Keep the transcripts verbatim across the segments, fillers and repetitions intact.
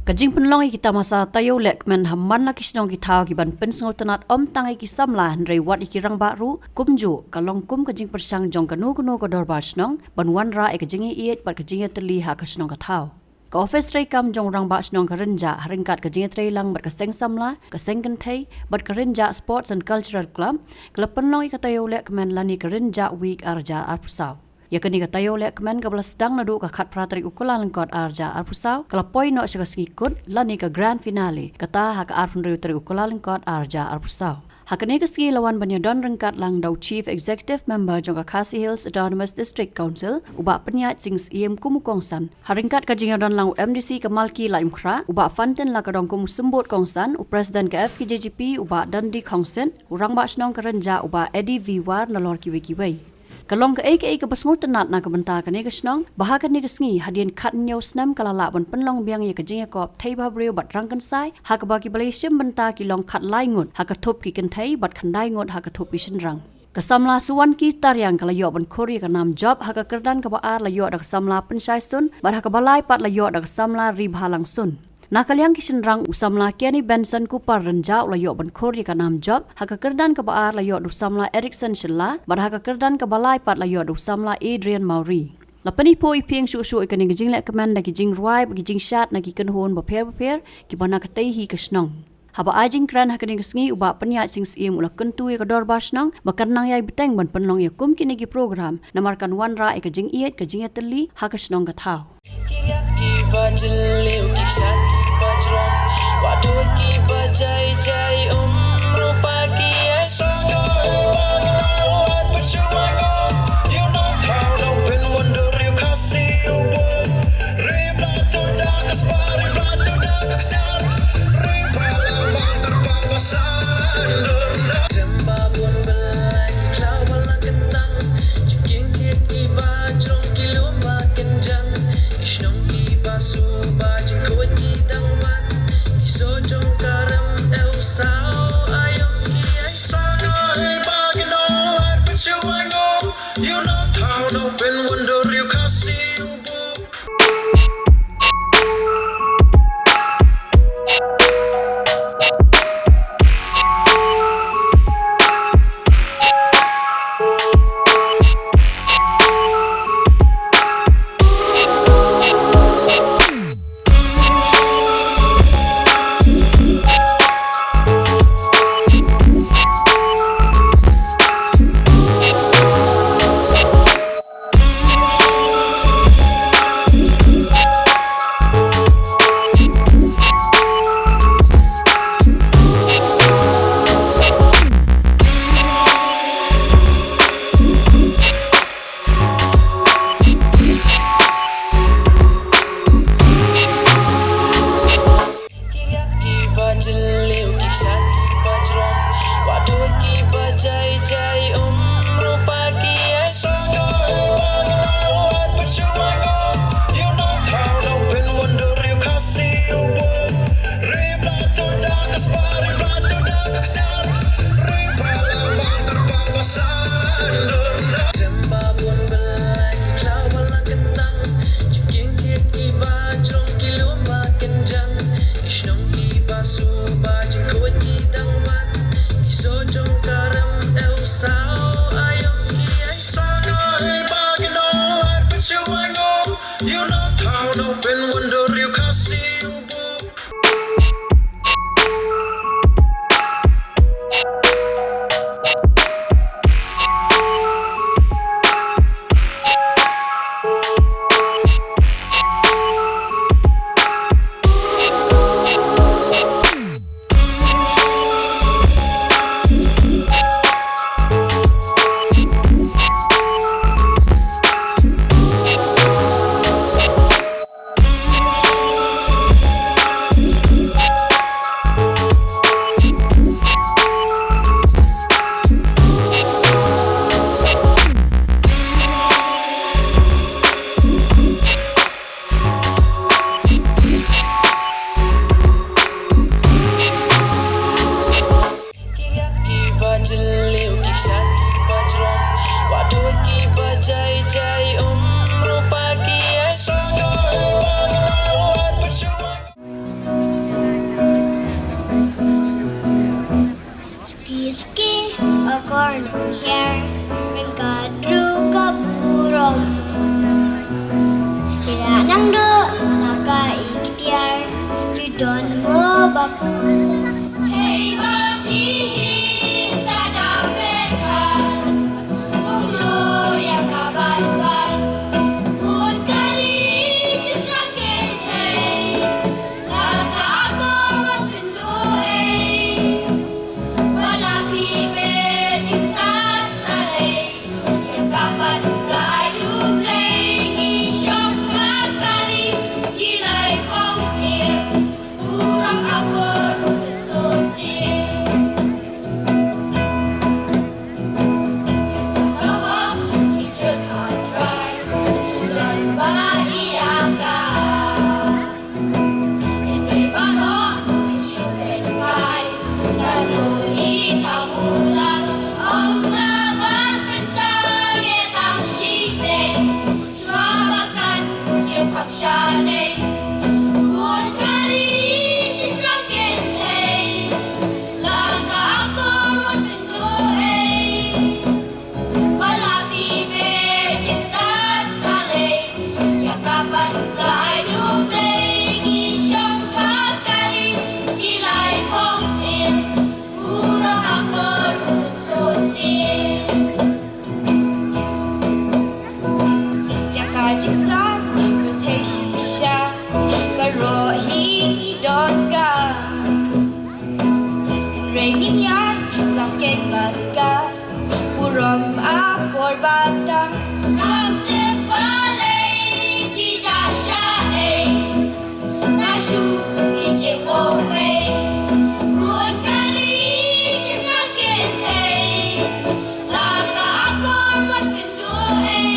Ka jingpynlong ïa ki tamasa taïew lehkmen ha man la ki shnong ki thaw ki ban pynsngewtynnad ym tang ïa ki samla hynrei wat ïa ki rangbah ruh, kumjuh ka long kum ka jingpyrshang jong kano kano ka dorbar shnong ban wanrah ïa ka jingïaieit bad ka jingïatylli ha ka shnong ka thaw. Ka ophis treikam jong u rangbah shnong ka Rynjah ha ryngkat ka jingïatreilang bad ka seng samla, ka seng kynthei bad ka Rynjah Sports and Cultural Club ka la pynlong ïa ka taïew lehkmen lane ka Rynjah Week ar hajar arphew saw. Ïa kane ka taïew lehkmen kaba la sdang naduh ka khatphra tarik u Kyllalyngkot ar hajar arphew saw ka la poi noh sha ka sngi kut lane ka grand finale kata ha ka arphew hynriew tarik u Kyllalyngkot ar hajar arphew saw. Ha kane ka sngi la wan ban ïadon ryngkat lang da u Chief Executive Member jong ka Khasi Hills Autonomous District Council u Bah Pynïaid Sing Syiem kum u kongsan. Ha ryngkat ka jingïadon lang u M D C ka Malki Laitumkhrah, u Bah Fantin Lakadong kum u symbud kongsan, u President ka F K J G P u Bah Dandi Khongsit, u rangbah shnong ka Rynjah u Bah Eddie V War nalor kiwei kiwei. Ka long kaei kaei kaba sngewtynnad na ka bynta kane ka shnong ba ha kane ka sngi hadien khathynñiew snem ka la lah ban pynlong biang ïa ka jingïakop thei bhabriew bad rangkynsai ha kaba ki ba la ïashim bynta ki long khatlai ngut ha ka thup ki kynthei bad khyndai ngut ha ka thup ki shynrang. Ka samla Suwanki Tariang ka la ïoh ban khur ïa ka nam jop, ha ka kyrdan kaba ar la ïoh da ka samla Pynshai Sun bad ha kaba lai pat la ïoh da ka samla Ribhalang Sun. Na ka liang ki shynrang u samla Kenny Benson Kupar Rynjah u la ïoh ban khur ïa ka nam jop, ha ka kyrdan kaba ar la ïoh da u samla Erickson Shylla bad ha ka kyrdan kaba lai pat la ïoh da u samla Adrian Mawrie. La pyniphuh iphieng shuh shuh ïa kane ka jinglehkmen da ki jingrwai bad ki jingshad na ki kynhun bapher bapher kiba na katei hi ka shnong. Haba ai jingkren ha kane ka sngi u Bah Pynïaid Sing Syiem u la kyntu ïa ka dorbar shnong ba kan nang ïai bteng ban pynlong ïa kum kine ki program namar kan wanrah ïa ka jingïeit ka jingïatylli ha ka shnong ka thaw. Ki ïat kiba jylliew ki shat kiba jrong, wah doi kiba jai jai um rupa ki ïa. Sanga u ba ngi na wat pynshua ngo, ïa u nongthaw nongpynmyndur ïa u Khasi u bun. Ri Blai to da ka spa, ri Blai to da ka ksiar, ri Blai la bang kyrpang ba san dur. Khlem ba bun Blai ki khlaw ba la kyntang, jingkieng thied kiba jrong ki lum ba kynjang, ki shnong kiba suba jingkhuid ki dang wan, ki soh jong ka rem eu saw aïom ki ai. Sanga u ba ngi na wat pynshua ngo, ïa u nongthaw nongpynmyndur ïa u Khasi u bun. Hei ba phi hi sa da pyrkhat, kumno ïa ka ban ban, khun ka ri shynrang kynthei, la ka akor wat pynduh ei. Wat la phi beh jingstad sa lei, ïa ka ban la ai du Blei ngi shong ha ka ri, ki lai phew sien. Shuwa ba kan ïa kham shaneng, khun ka ri shynrang kynthei, la ka akor wat pynduh ei. Wat la phi beh jingstad sa lei, ïa ka ban la ai du Blei ngi shong ha ka ri, ki lai phew sien. Burom akor u pynsuk sien. Ïa ka jingstad ngi pyrthei shisha, baroh hi ngi don ka. Hynrei ngin ïaid lang keiñ marga, burom akor ba tang. Ngam tip balei ki jah shah ei. Nga shu ïeit ïa u mei, khun ka ri shynrang kynthei, la ka akor wat pynduh ei.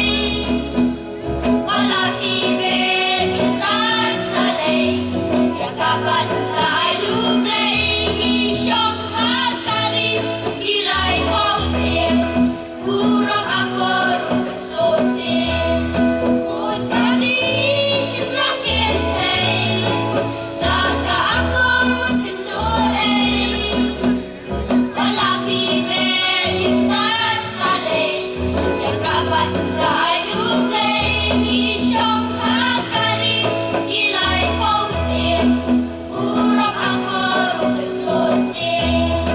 Wat la phi beh jingstad sa lei, ïa ka ban la ai du Blei ngi shong ha ka ri, ki lai phew sien. Burom akor u pynsuk sien, khun ka ri shynrang kynthei, la ka akor wat pynduh ei. Wat la phi beh jingstad sa lei, ïa ka ban la ai du Blei ngi shong ha ka ri, ki lai phew sien. Burom akor u pynsuk sien.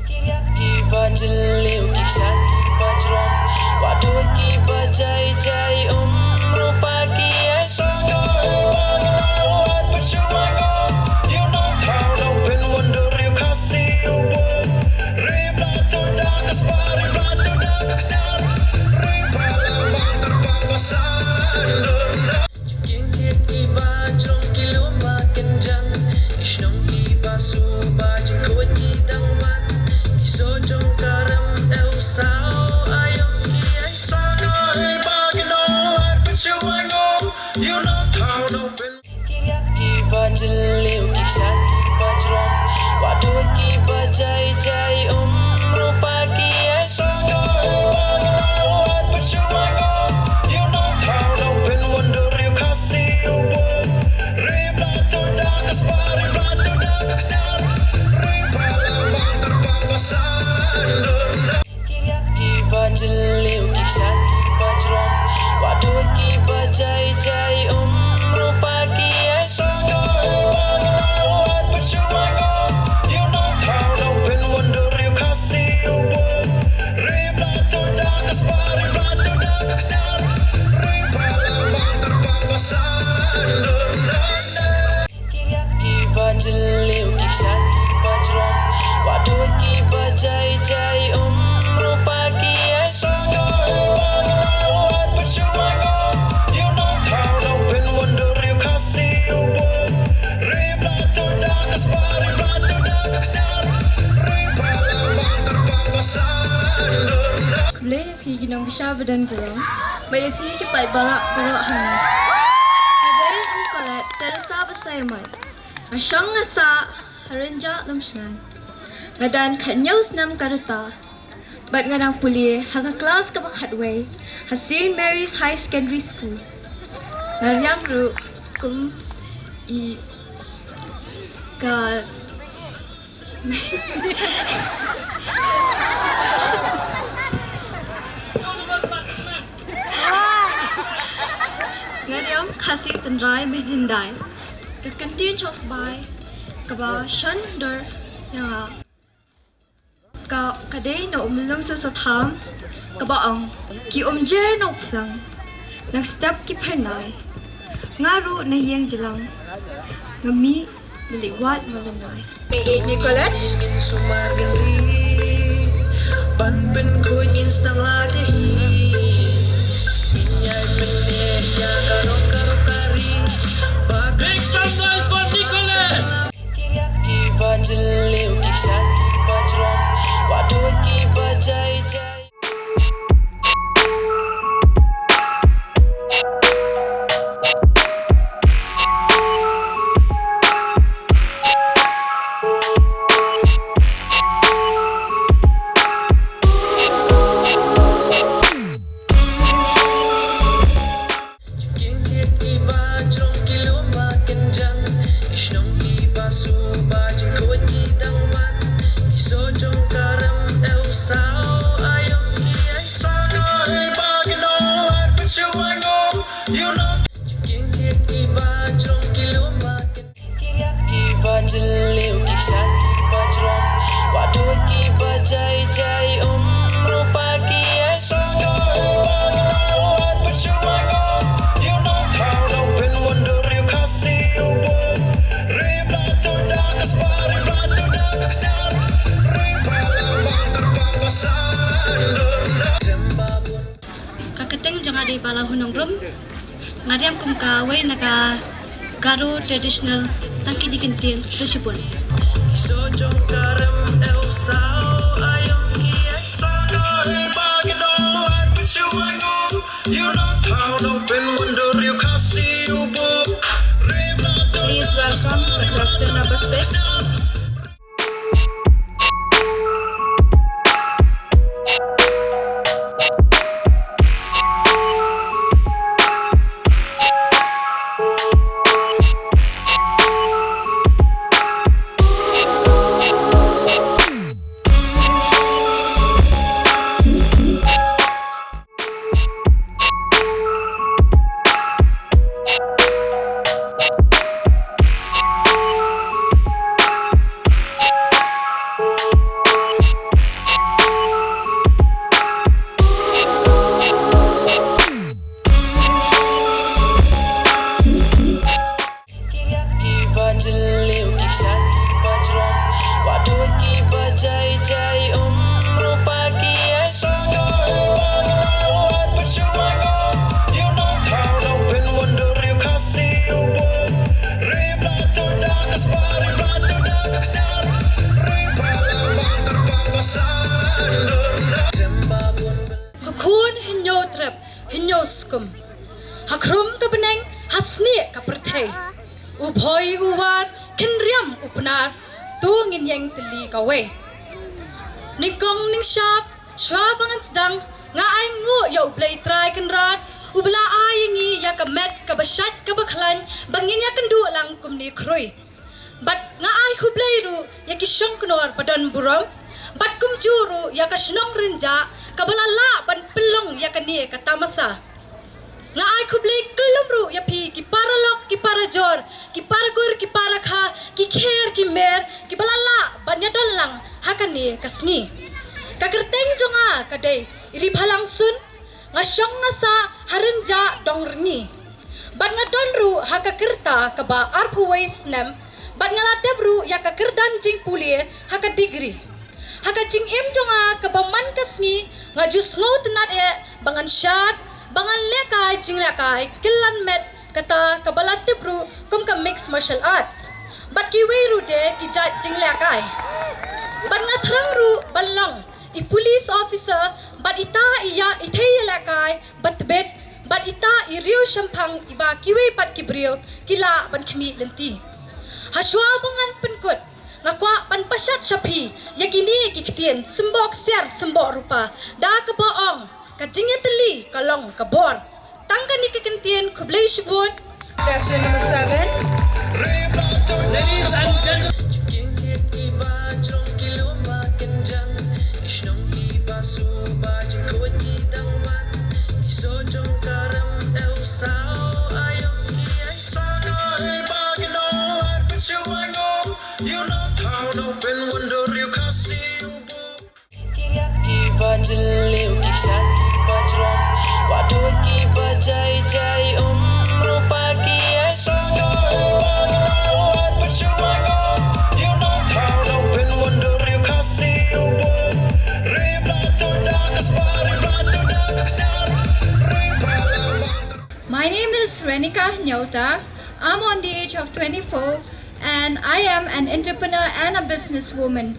Ki riat kiba jylliew, ki kshaid kiba jrong, wah duwai kiba jai jai, um rupa ki ai. Sa nga ïa ba nga na wat pynshua nga, ïa u nongthaw nongpynmyndur ïa u Khasi u bun. Ri Blai to da ka spah, Ri Blai to da ka ksiar, Ri Blai la bang kyrpang ba san dur. Jingkieng kiba jrong ki lum ba kynjang, ki shnong kiba suba, jingkhuid ki dang wan, ki soh jong ka rem, eu saw aïom ki ai. Sa nga ïa ba nga na wat pynshua nga, ïa u nongthaw nongpyn. Ki riat kiba jylliew, ki kshaid kiba jrong, wah duwai kiba jai jai, um rupa ki ai. Sa nga ïa ba nga na wat pynshua nga, ïa u nongthaw nongpynmyndur ïa u Khasi u bun. Ri Blai to da ka spah, Ri Blai to da ka ksiar, Ri Blai la bang kyrpang ba san dur. Ki riat kiba jylliew, ki kshaid kiba jrong, wah duwai kiba jai jai, um rupa ki ai. Sa nga ïa ba nga na wat pynshua nga, ïa u nongthaw nongpynmyndur ïa u Khasi u bun. Ri Blai to da ka spah, Ri Blai to da ka ksiar, Ri Blai la bang kyrpang ba san dur. Ki riat kiba jylliew, ki kshaid kiba jrong, wah duwai kiba jai jai, um rupa ki ai. Sa nga ïa ba nga na wat pynshua nga, ïa u nongthaw nongpynmyndur ïa u Khasi u bun. Ri Blai to da ka spah, Ri Blai to da ka ksiar, Ri Blai la bang kyrpang ba san dur. Khublei ïa phi ki nongbishar ba don burom, bad ïa phi ki paidbah baroh hangne. Nga dei i Colette Teresa Basaiawmoit. Nga shong nga sah ha Rynjah Lumshngaiñ. Nga don khathynñiew snem ka rta, bad nga dang pule ha ka klas kaba khatwei ha Saint Mary's High Secondary School. Nga riam ruh kum i ka Nga riam Khasi tynrai mynhyndai. Ka kyntien shongsbai Kaba shon dor ïa nga ka, ka dei na u Myllung Soso Tham, kaba ong, ki umjer na u phlang, nang step ki phyrnai, nga ruh na ïing jlang, nga mih na leit wad ma Lyngdoh. P A Nicolette. Ban pynkhuid ngin sdang la te hi. Ngin ïai pynneh ïa ka rong ka rong ka ri. Big time noise for Nicolette. Ki riat kiba jylliew, ki shat kiba jrong, wat duh kiba jai jai. Jingkieng kiba jrong ki lum ba kynjang, ki shnong kiba suba jingkhuid ki dang wan, ki sojong ka rem eu saw aïom ki ai saw. Ba ki nong ar pynshong ai ngong, you know. Jingkieng kiba jrong ki lum ba kynjang. Ki riat kiba jylliew, ki shat kiba jrong, wat duh kiba jai jai, um ruh ba ki ai saw. Ka kyrteng jong nga dei Bala Hunongrum. Nga riam kum kawei na ka Garo traditional tang kine ki kyntien, khublei shibun. Please welcome contestant number six. Ki riat kiba jylliew, ki shat kiba jrong, wat duh kiba jai jai, um ruh ba ki ai saw. Ka khun Hynñiewtrep Hynñiewskum. Ha khrum ka bneng, ha snieh ka pyrthei. U Bhoi u War, Khynriam u Pnar, to ngin ïeng tylli kawei. Nyngkong nyngshap, shuwa ba ngan sdang, nga ainguh ïa U Blei Trai Kynrad, uba la ai ïa ngi ïa ka met kaba shait kaba khlaiñ, ba ngin ïakynduh lang kumne khrui. Bad nga ai khublei ruh ïa ki shongknor ba don burom, bad kumjuh ruh ïa ka shnong Rynjah kaba la lah ban pynlong ïa kane ka tamasa. Nga ai khublei kyllum ruh ïa phi ki paralok, ki parajor, ki paragur, ki parakha, ki kher, ki mer, kiba la lah ban ïadon lang ha kane ka sngi. Ka kyrteng jong nga ka dei Ribhalang Sun, nga shong nga sah ha Rynjah Dongrngi. Bad nga don ruh ha ka rta kaba arphew wei snem, bad nga la dep ruh ïa ka kyrdan jingpule ha ka degree. Ha ka jingim jong nga kaba man ka sngi, nga ju sngewtynnad eh ba ngan shad, ba ngan lehkai jinglehkai kylliang met, kata kaba la tip ruh kum ka mixed martial arts, bad kiwei ruh de ki jait jinglehkai. Bad nga thrang ruh ban long i police officer, bad ita i ïa, i thei ïalehkai ba tbit, bad ita i riew shemphang iba kiwei pat ki briew ki lah ban khmih lynti. Ha shuwa ba ngan pynkut, nga kwah ban pashat sha phi ïa kine ki ktien symboh ksiar symboh rupa, da kaba ong, ka jingïatylli ka long ka bor. Tang kane ka kyntien, khublei shibun. Contestant number seven. Ladies and gentlemen. My name is Renika Nyauta. I'm on the age of twenty-four and I am an entrepreneur and a businesswoman.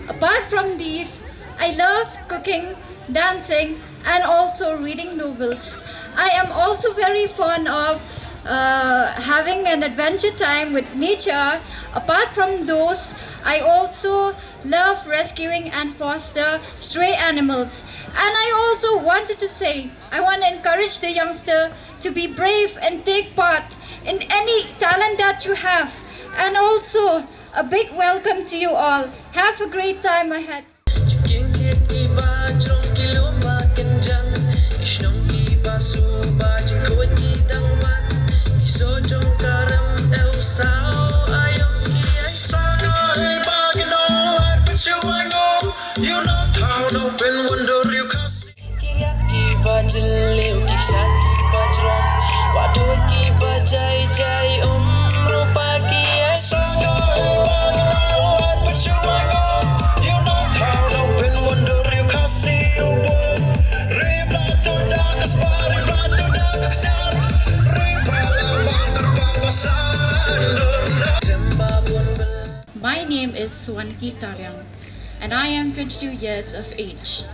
Apart from these, I love cooking, dancing, and also reading novels. I am also very fond of uh, having an adventure time with nature. Apart from those, I also love rescuing and foster stray animals. And I also wanted to say, I want to encourage the youngster to be brave and take part in any talent that you have. And also, a big welcome to you all. Have a great time ahead. Jingkieng kiba jrong ki lum ba kynjang, ki shnong kiba suba jingkhuid ki dang mat, ki soh jong ka rem u saw aïom ki ai. Sa ka ai ba ki nong lad pynshong ai ngong, you know how no pen wonder you can see. Ki riat kiba jylliew, ki shat kiba jrong, wah doi kiba jai jai, um rupa ki ai. Sa ka ai ba ki nong lad pynshong ai ngong, you know how no pen wonder you can see, you boy. Ri bla tu da ka spa, ri bla tu da ka ksiar, ri bla la man ri bla la san dur da. Rem ba bun bel. My name is Suwanki Tariang and I am twenty-two years of age.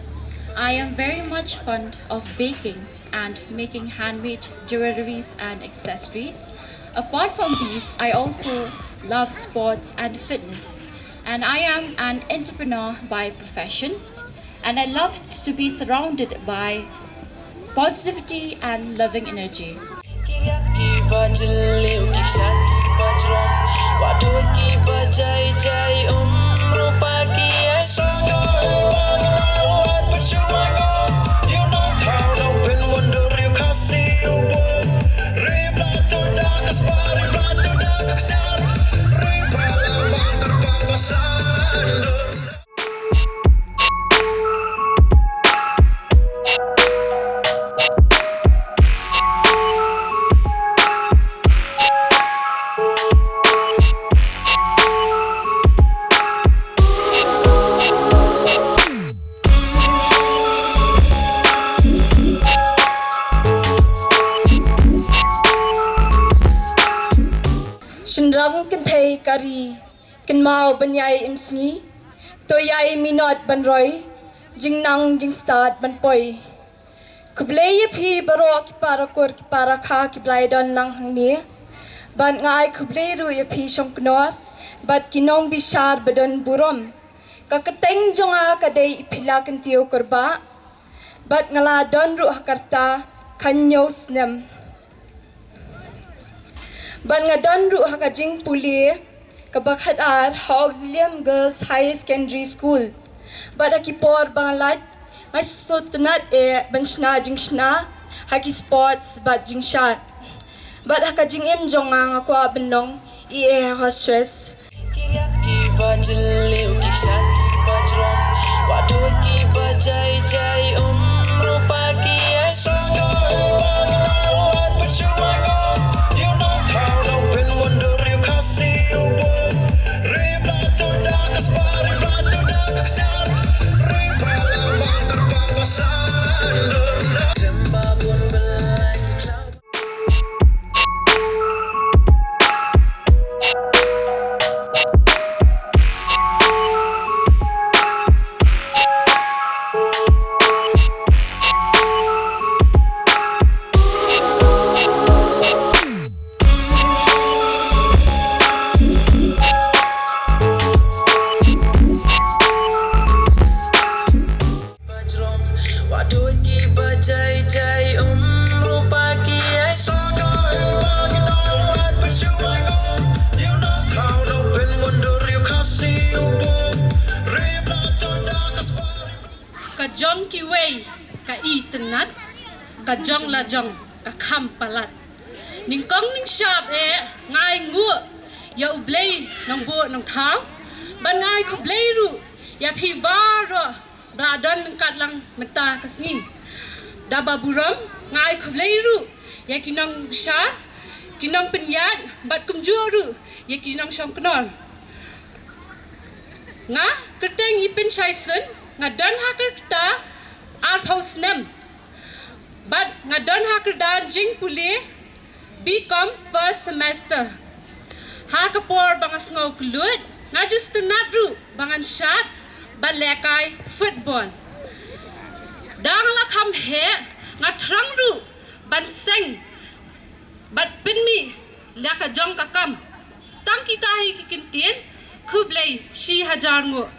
I am very much fond of baking and making handmade jewelries and accessories. Apart from these, I also love sports and fitness. And I am an entrepreneur by profession. And I love to be surrounded by positivity and loving energy. Ki riat kiba jylliew, ki shat kiba jrong, wah doi kiba jai jai, um rupa ki ai. Sa ka ai ba ki nong lad pynshong ai ngong, you know how no pen wonder you can see, you boy. Ri bla tu da ka spa, ri bla tu da ka ksiar, ri bla la man ri bla la san dur. Shynrang kynthei ka ri, kynmaw ban ïai im sngi, to ïai minot ban roi, jingnang jingstad ban poi. Khublei ïa phi baroh ki para kur ki para kha kiba la don lang hangne. Bad nga ai khublei ruh ïa phi shongknor bad ki nongbishar ba don burom. Ka kyrteng jong nga ka dei Iphila Kyntiew Kurbah. Bad nga la don ruh ha ka rta khathynñiew snem. Bad nga don ruh ha ka jingpule kaba khatar ha Auxilium Girls Higher Secondary School. Bad ha ki por ba nga lait, nga sngewtynnat eh ban shna jingshna ha ki sports bad jingshad. Bad ha ka jingim jong nga, nga kwah ban long i air hostess. Ki riat kiba jylliew, ki shat kiba jrong, wah doi kiba jai jai, um rupa ki ai. Sa ka ai ba ki nong lad pynshong ai ngong, you know how no pen wonder you can see, you boy. Ri bla tu da ka spa, ri bla tu da ka ksiar, ri bla la man ri bla la san dur da. Rem ba bun bel ai ki khlaw. Bajrong, wah doi kiba jai jai, um rupa ki ai. Sa ka ai ba ki nong lad pynshong ai ngong, you know how no pen wonder you can see, you boy. Ri bla tu da ka spa, ri bla. Ka jong kiwei ka itynnat, ka jong la jong ka kham palat. Nyngkong nyngshap eh nga ai nguh ïa U Blei Nongbuh Nongthaw, bad nga ai khublei ruh ïa phi baroh ba la don ryngkat lang mynta ka sngi. Da ba burom nga ai khublei ruh ïa ki nongbishar, ki nongpynïaid bad kumjuh ruh ïa ki nongshongknor. Nga kyrteng Ipin Shaison, nga don ha ka rta arphew snem. Bad nga don ha kyrdan jingpule B Com first semester. Ha ka por ba nga sngew kylluid, nga ju sngewtynnat ruh ba ngan shad bad lehkai football. Da nga la kham heh, nga thrang ruh ban seng bad pynmih la ka jong ka kam. Tang kita hi ki kyntien, khublei shi hajar nguh.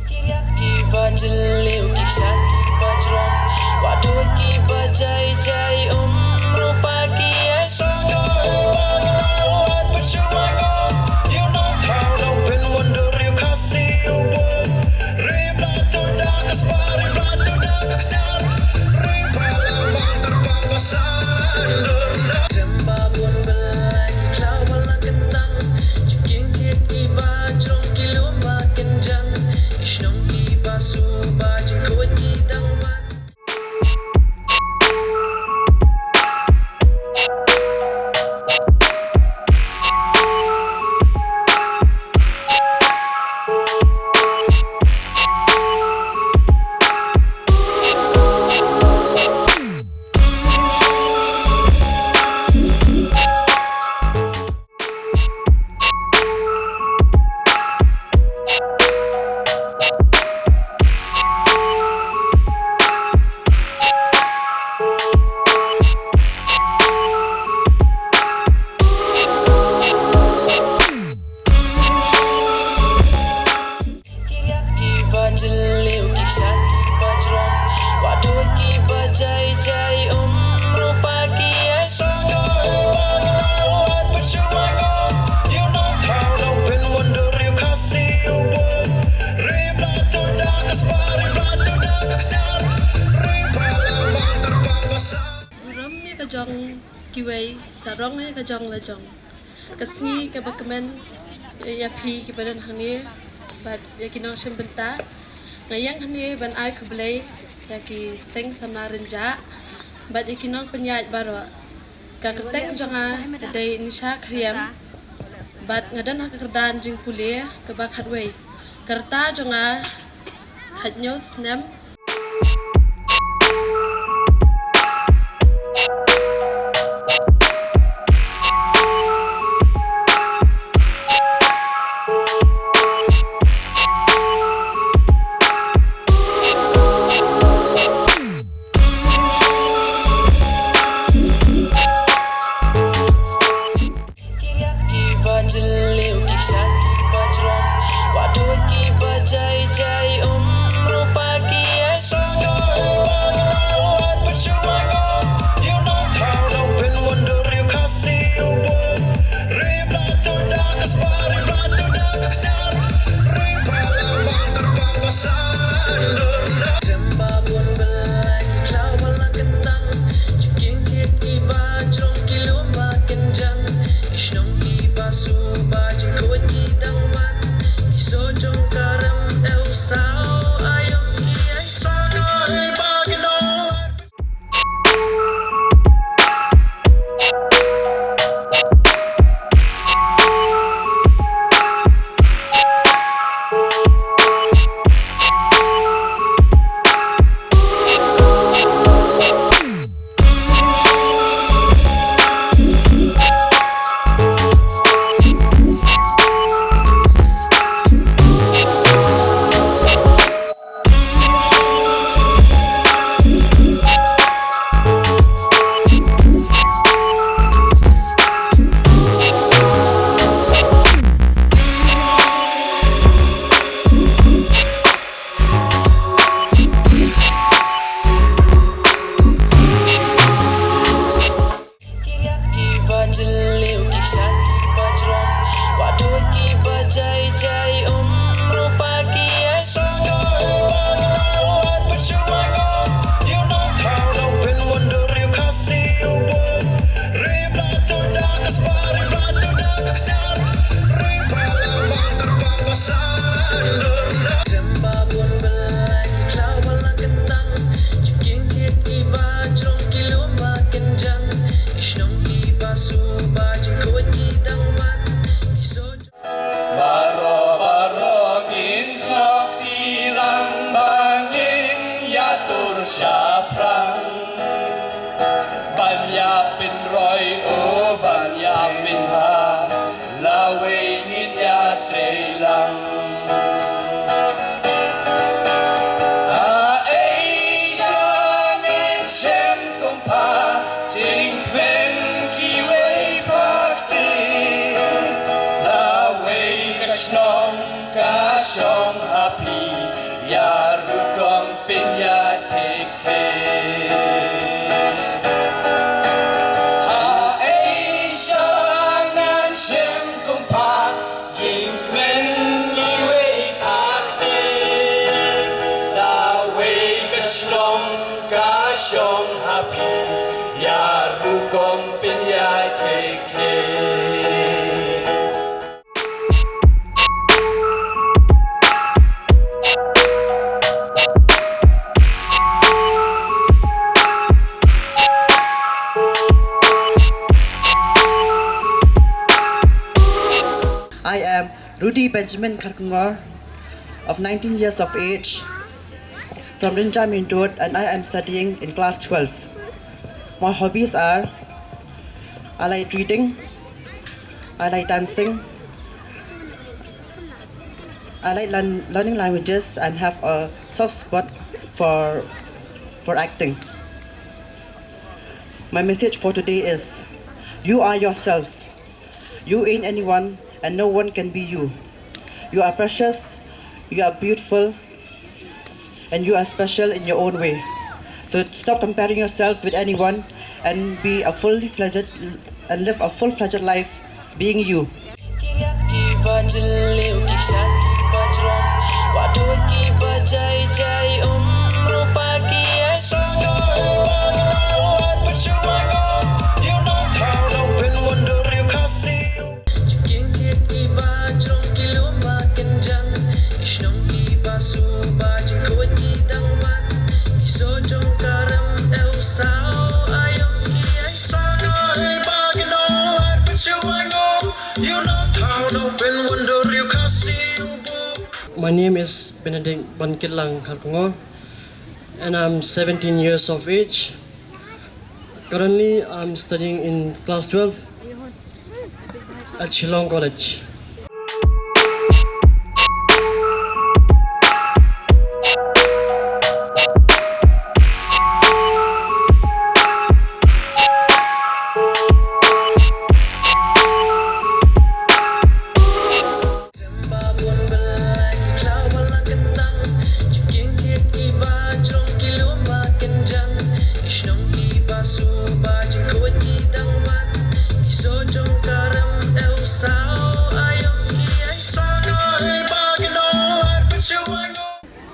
Ki riat kiba jylliew, ki shat kiba jrong, wat duwai kiba jai jai, um rupa ki ai. Sanga u ba ngi na wat pynshyrwai ngong, you know how no pyn wonder you Khasi u bun. Ri Blai to da ka spah, ri Blai to da ka ksiar, ri Blai la man dur bang ba san dur da. Rem ba bun belai ki khlaw ba la kyntang, jingkieng kieng kiba jrong ki lum ba kynjang, ki shnong kiba suba jingkhuid ki dang ban. Ki riat kiba jylliew, ki shat kiba jrong, wat duwai kiba jai jai, um rupa ki ai. Sanga u ba ngi na wat pynshyrwai ngong, you know how no pyn wonder you Khasi u bun. Ri Blai to da ka spah, ri Blai to da ka ksiar, ri Blai la man dur bang ba san. Burom ïa ka jong kiwei, sarong ïa ka jong la jong. Ka sngi kaba kmen ïa phi kiba don hangne bad ïa ki nongshim bynta. Nga ïeng hangne ban ai khublei ïa ki seng samla rynjah bad ïa ki nongpynïaid baroh. Ka kyrteng jong nga ka dei Nisha Khriam bad nga don ha ka kyrdan jingpule kaba khatwei. Ka rta jong nga khathynñiew snem. Ki riat kiba jylliew, ki shat kiba jrong, wat duwai kiba jai jai, um rupa ki Pynroi u ban ïa pynbha, lawei ngin ïa trei lang. Ha ei sha ngin shem kum pha, jingkmen kiwei pat te. Lawei ka shnong ka shong ha phi, ïa rukom pynïaid thik thik. Ha ei sha ngan shem kum pha, jingkmen kiwei pat te. Lawei ka shnong ka shong ha phi, ïa rukom pynïaid thik thik. I am Rudy Benjamin Kharkongor, of nineteen years of age, from Rynjah Main Road, and I am studying in class twelve. My hobbies are, I like reading, I like dancing, I like learn, learning languages and have a soft spot for, for acting. My message for today is, you are yourself. You ain't anyone and no one can be you. You are precious, you are beautiful, and you are special in your own way. So stop comparing yourself with anyone and be a fully fledged and live a full-fledged life being you. Ki riat kiba jylliew, ki shat kiba jrong, wat duh kiba jai jai, um ruh ba ki ai. Sa nga ai ba ngin ai, but you ai nga. You know how to win wonder, you can't see you. Jingkieng kiba jrong ki lum ba kynjang, ki shnong kiba suba jingkhuid ki dang bat, ki soh jong ka rem, eu saw aïom ki ai. Sa nga ai ba ngin ai, but you ai nga. You know how to win wonder, you can't see you. My name is Benedict Bankitlang Kharkongor, and I'm seventeen years of age. Currently, I'm studying in class twelve at Shillong College.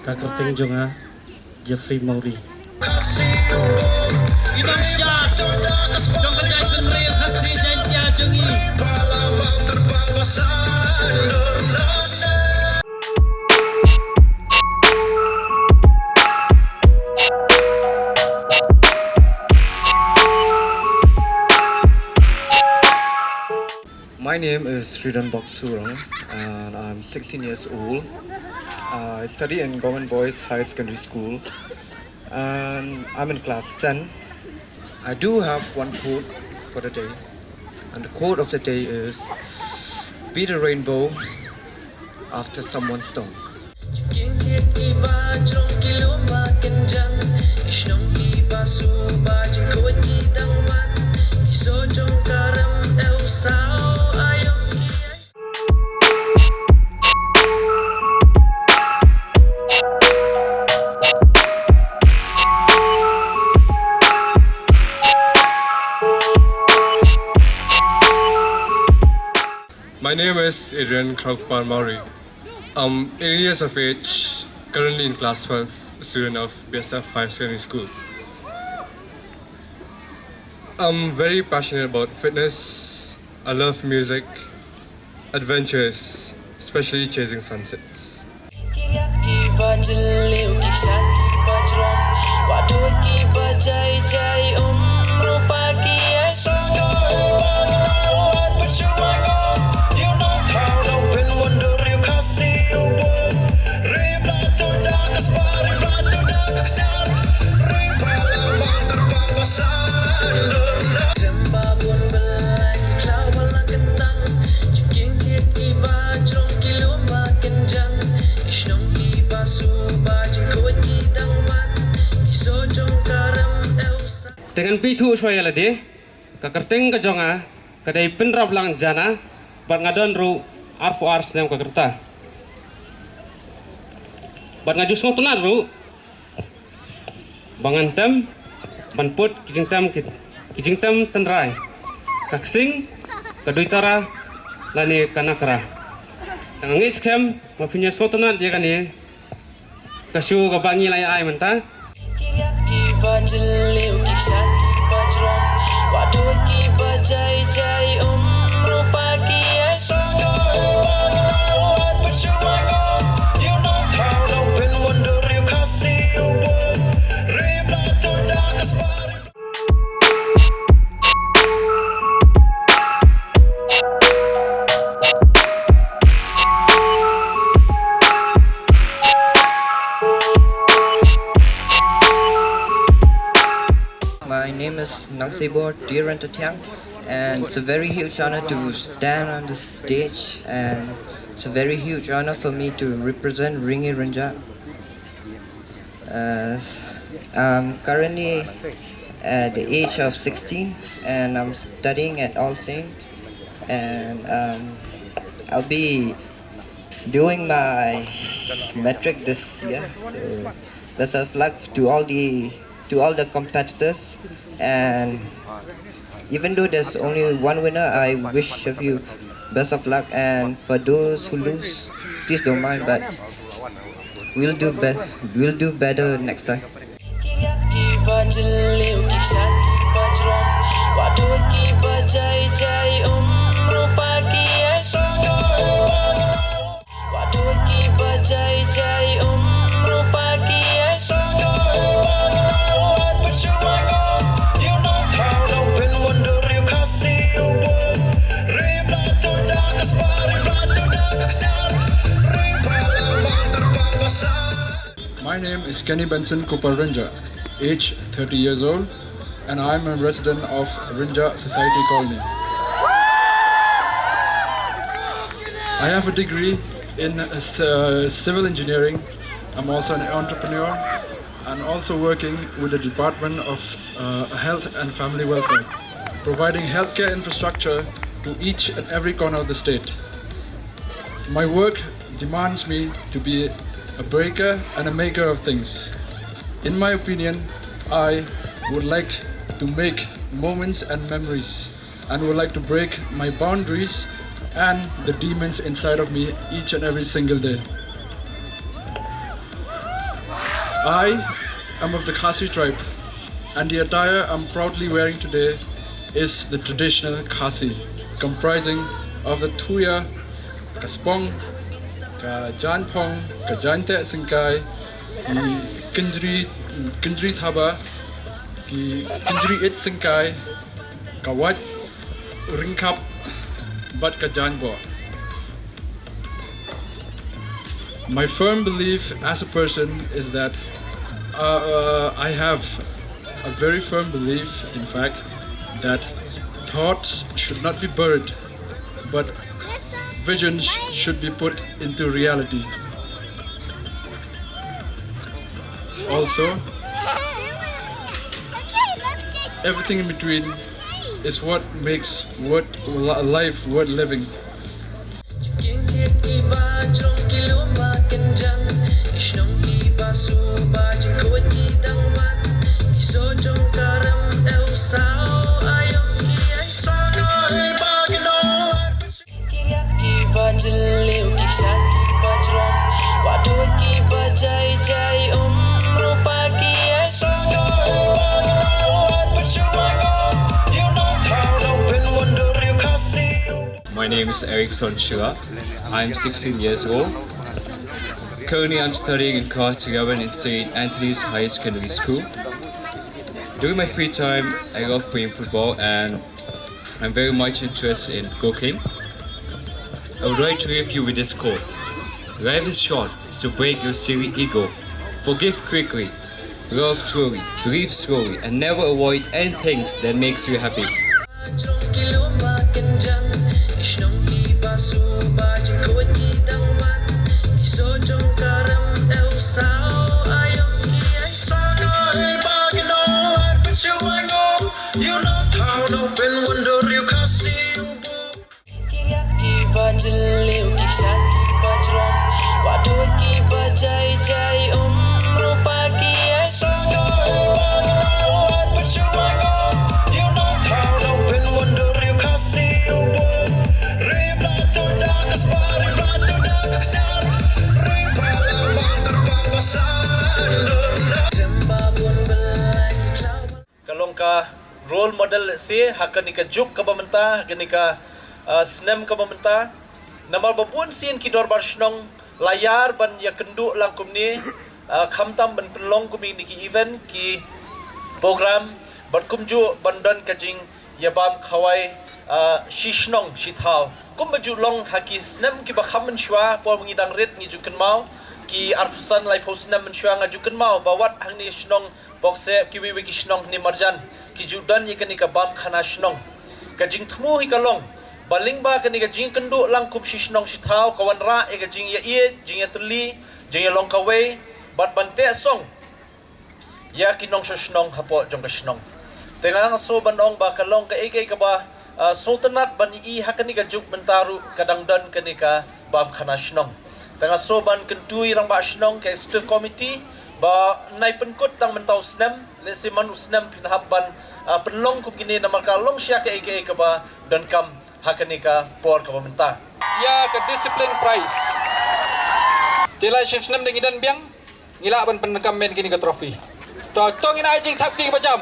Ka kyrteng jong nga Jeffrey Mawrie. Ki nongshad jong ka jaitbynriew Khasi Jaiñtia jong ngi. My name is Ridan Bok Surang and I'm sixteen years old. I study in Government Boys Higher Secondary School and I'm in class ten. I do have one quote for the day, and the quote of the day is, be the rainbow after someone's storm. My name is Adrian Kraukpar Mawrie. I'm eighteen years of age, currently in class twelve, a student of B S F Higher Secondary School. I'm very passionate about fitness. I love music, adventures, especially chasing sunsets. Shuwa ïa lade, ka kyrteng ka jong nga ka dei Pynrap Lang Jana, bad nga don ruh arphew ar snem ka rta. Bad nga ju sngewtynnat ruh ba ngan tem ban put ki jingtem ki, ki jingtem tynrai, ka ksing, ka duitara lane ka nakra. Te nga ngeit skhem ba phin ïa sngewtynnat ïa kane ka show kaba ngi la ïa ai mynta. Ki riat kiba jylliew, ki shat kiba jrong, wah duh kiba jai jai, um ruh ba ki ïa sngewthuh. My name is Nangsibor Tirantatiang, and it's a very huge honor to stand on the stage, and it's a very huge honor for me to represent Ringi Rinja. Uh, I'm currently at the age of sixteen, and I'm studying at All Saints, and um, I'll be doing my matric this year. So best of luck to all the to all the competitors, and even though there's only one winner, I wish of you best of luck. And for those who lose, please don't mind, but we'll do be- we'll do better next time. Ki riat kiba jylliew, ki shat kiba jrong, wah duh kiba jai jai, um ruh ba ki ïa sngewthuh. Wah duh kiba jai jai, um ruh ba ki ïa sngewthuh. My name is Kenny Benson Kupar Rinja, age thirty years old, and I am a resident of Rinja Society Colony. I have a degree in uh, civil engineering. I'm also an entrepreneur and also working with the Department of uh, Health and Family Welfare, providing healthcare infrastructure to each and every corner of the state. My work demands me to be a breaker and a maker of things. In my opinion, I would like to make moments and memories and would like to break my boundaries and the demons inside of me each and every single day. I am of the Khasi tribe, and the attire I'm proudly wearing today is the traditional Khasi, comprising of the thuya, ka spong, ka jaiñphong, ka jaiñteh syngkai, ki kynjri, kynjri thaba, ki kynjri it syngkai, ka wait ryngkhap bad ka jaiñboh. My firm belief as a person is that uh, uh, I have a very firm belief, in fact, that thoughts should not be buried, but visions should be put into reality. Also, everything in between is what makes worth, life worth living. My name is Erickson Shira. I'm sixteen years old. Currently, I'm studying in class eleven in Saint Anthony's Higher Secondary School. During my free time, I love playing football and I'm very much interested in cooking. I would like to leave you with this quote. Life is short, so break your silly ego. Forgive quickly, love truly, grieve slowly, and never avoid anything that makes you happy. Ki ïak ki ba jylliew, ki shan ki ba jrong, wat doi ki ba jai jai, um rupa ki ai. Ka long ka role model lehse ha kane ka juk kaba mynta, ha kane ka, ah, snem kaba mynta. Namar ba bun sien ki dorbar shnong la ïar ban ïakynduh lang kumne, ah, khamtam ban pynlong kumne ki event, ki program, bad kumjuh ban don ka jingïabam khawai, ah, shi shnong shi thaw. Kumba ju long ha ki snem kiba kham mynshuwa, por ngi dang rit ngi ju kynmaw, ki arphew san laiphew snem mynshuwa nga ju kynmaw ba wat hangne shnong Bokseh, kiwei wei ki shnong ne marjan, ki ju don ïa kane ka bam khana shnong. Ka jingthmu hi ka long ba lyngba kane ka jingkynduh lang kum shi shnong shi thaw ka wanrah ïa ka jingïaieit, jingïatylli, jingïalong kawei, bad ban teh song ïa ki nongshong shnong hapoh jong ka shnong. Te nga sngew ban ong ba ka long kaei kaei kaba, ah, sngewtynnat ban i ha kane ka juk mynta ruh ka dang don kane ka bam khana shnong. Te nga sngew ban kyntu ïa rangbah shnong, ka executive committee, ba nai pynkut tang mynta u snem, lehse man u snem phin hap ban, ah, pynlong kum kine namar ka long sha kaei kaei kaba donkam ha kane ka por kaba mynta. Ïa ka discipline prize. Te la shim snem da ngi don biang, ngi lah ban pyndonkam kine ka trophy. To, to ngin ai jingthap kti kaba jam.